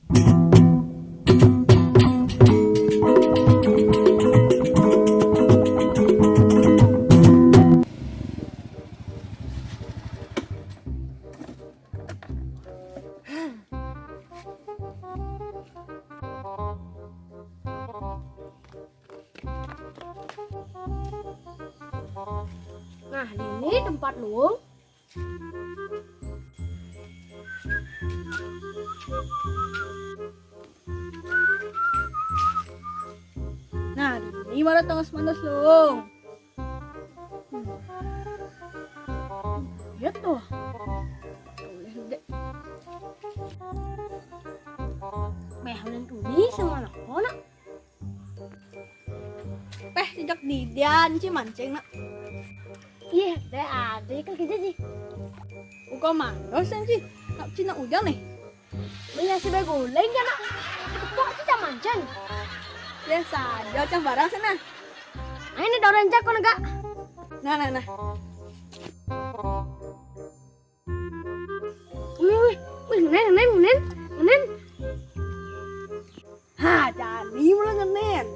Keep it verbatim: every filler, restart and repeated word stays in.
Nah, ini tempat luung. Nah, ini baru tongos mandos luung. Iya tuh. Boleh deh. Meh, ulun tuni sama anak. Peh, sejak didian ci mancing nak. Iya, deh ada ikan kerja ji. Uka mandos ci. Nak cina ujang nih. Punya si beguling ya nak. Kok ci cang mancing? Ya saja cang barang sana. Ayo nih daun rencak kau negak. Nah, nah, nah. Wih, wih, wih, ngenen, ngenen, ngenen, ngenen. Ha, jani mula ngenen.